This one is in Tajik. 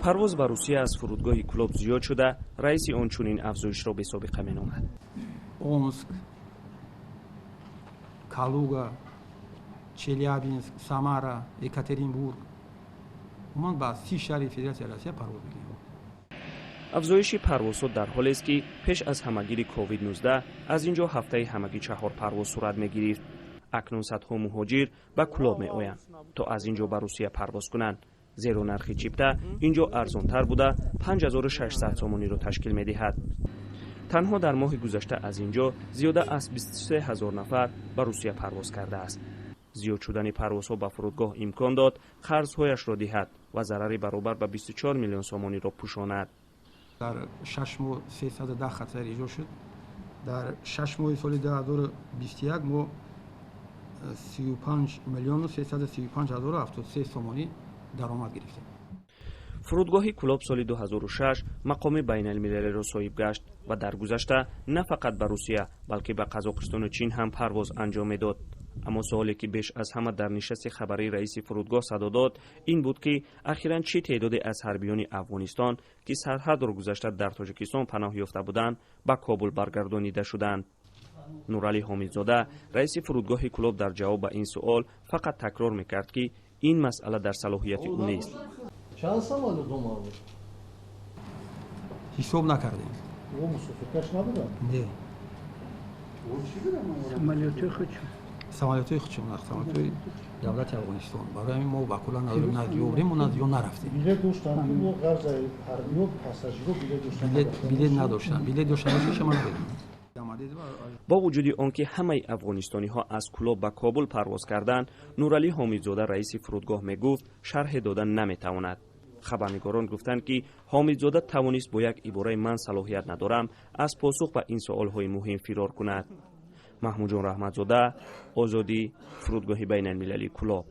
Парвоз ба Русия аз фурудгоҳи Кӯлоб зиёд шуда, раиси он чунин афзоишро бесобиқа меномад. Омск, Калуга, Челябинск, Самара, Екатеринбург, умуман ба 30 шаҳри Федератсияи Россия парвоз мекунем. Афзоиши парвозҳо дар ҳолест, ки пеш аз ҳамагири COVID-19 аз ин ҷо ҳафтаи ҳамагӣ чаҳор парвоз сурат мегирифт. Акнун садҳо муҳоҷир ба Кӯлоб меоянд, то аз ин ҷо ба Русия парвоз кунанд, зеро нархи чипта ин ҷо арзонтар буда, 5600 сомониро ташкил медиҳад. Танҳо дар моҳи гузашта аз ин ҷо зиёда аз 23 ҳазор нафар ба Русия парвоз кардааст. Зиёд шудани парвозҳо ба фурудгоҳ имкон дод қарзҳояшро диҳад ва зарари баробар ба 24 миллион сомониро пӯшонад. Дар 6 моҳ 310 хатсайр иҷро шуд. Дар 6 моҳи соли 2021 мо 35 миллиону 335 ҳазору 73 сомонӣ даромад гирифтем. Фурудгоҳи Кӯлоб соли 2006 мақоми байналмилалиро соҳиб гашт ва дар гузашта на фақат ба Русия, балки ба Қазоқистону Чин ҳам парвоз анҷом медод. Аммо суоле, ки беш аз ҳама дар нишасти хабарии раиси фурудгоҳ садо дод, ин буд, ки ахиран чӣ теъдоде аз ҳарбиёни Афғонистон, ки сарҳадро гузашта дар Тоҷикистон паноҳ ёфта буданд, ба Кобул баргардонида шуданд. Нуралӣ Ҳомидзода, раиси фурудгоҳи Кӯлоб, дар ҷавоб ба ин суол фақат такрор мекард, ки ин масъала дар салоҳияти ӯ нест. Чанд самолёт омад? Ҳисоб накардем. О, мусофиркаш набуданд? Не. Самолётҳои худшон. Самолётҳои худшон, самолётҳои давлати Афғонистон. Барои ҳамин мо ба кулла надорем, на ёврему, на ё нарафтем. Билет доштанд ё ғарзаи ҳарбиё, пассажиро билет доштанд? Билет надоштанд. Билет доштанд, шама намедонам. Бо вуҷуди он ки ҳамаи афғонистониҳо аз Кӯлоб ба Кобул парвоз карданд, Нуралӣ Ҳомидзода, раиси фурудгоҳ, мегуфт, шарҳе дода наметавонад. Хабарнигорон гуфтанд, ки Ҳомидзода тавонист бо як ибораи «ман салоҳият надорам» аз посух ба ин суолҳои муҳим фирор кунад. Маҳмудҷон Раҳматзода, Озодӣ, фурудгоҳи байналмилалии Кӯлоб.